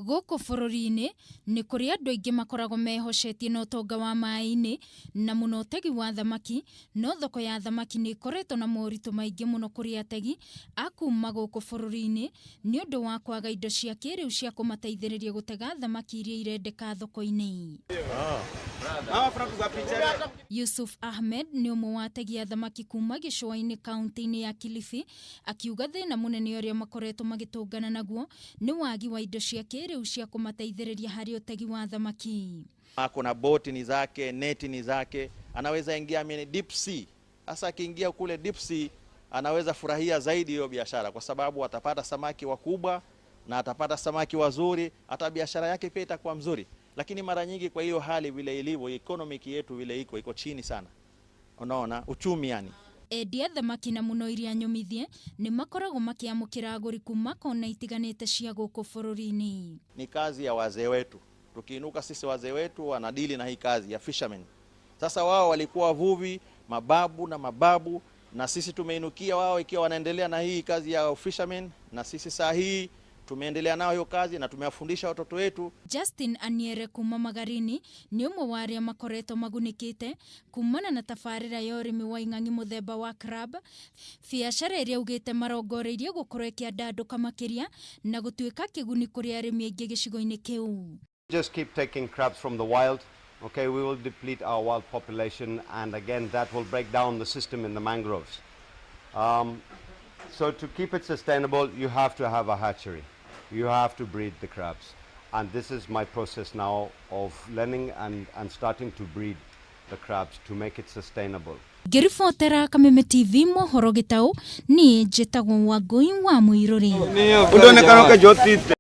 Gũkũ bũrũri-inĩ nĩ kũrĩ andũ aingĩ makoragwo mehocetie na ũtonga wa maĩ-inĩ na mũno ũtegi wa thamaki, no thoko ya thamaki nĩ ĩkoretwo na moritũ maingĩ mũno kũrĩ ategi a kuma gũkũ bũrũri-inĩ nĩ ũndũ wa kwaga indo cia kĩrĩu cia kũmateithĩrĩria gũtega thamaki iria irendeka thoko-inĩ. Yusuf Ahmed nĩ ũmwe wa ategi a thamaki kuma gĩcũa-inĩ kaunti-inĩ ya Kilifi Akiuga thĩna mũnene ũrĩa makoretwo magĩtũngana naguo nĩ wagi wa indo cia kĩrĩu cia kũmateithĩrĩria harĩ ũtegi wa thamaki. Ako na boti ni zake, neti ni zake, anaweza ingia mini deep sea. Sasa akiingia kule deep sea anaweza furahia zaidi hiyo biashara, kwa sababu atapata samaki wakubwa na atapata samaki wazuri, hata biashara yake pia itakuwa mzuri. Lakini mara nyingi kwa hiyo hali vile ilivyo, economic yetu vile iko iko chini sana, unaona uchumi yani. Endia thamaki na mũno iria nyũmithie nĩ makoragwo makĩamũkĩra agũri kuma kona itiganĩte cia gũkũ bũrũri-inĩ. Ni kazi ya wazee wetu, tukiinuka sisi wazee wetu wanadili na hii kazi ya fishermen. Sasa wao walikuwa wavuvi, mababu na mababu, na sisi tumeinukia wao ikiwa wanaendelea na hii kazi ya fishermen, na sisi saa hii tumeendelea nayo hiyo kazi na tumewafundisha watoto wetu. Justin Aniere kuma Magarini nĩ ũmwe wa arĩa makoretwo magunĩkĩte kumana na tabarĩra ya ũrĩmi wa ing'ang'i mũthemba wa crab, biacara ĩrĩa augĩte marongoreirie gũkorwo ĩkĩandandũka makĩria na gũtuĩka kĩguni kũrĩ arĩmi aingĩ gĩcigo-inĩ kĩu. Just keep taking crabs from the wild, okay, we will deplete our wild population, and again that will break down the system in the mangroves. So to keep it sustainable, you have to have a hatchery. You have to breed the crabs. And this is my process now of learning and starting to breed the crabs to make it sustainable. Ngĩribotera Kameme TV mohoro gĩtaũ, niĩ njĩtagwo Wangũi wa Mũirũrĩ. Ũndonekana ũkĩnjotite.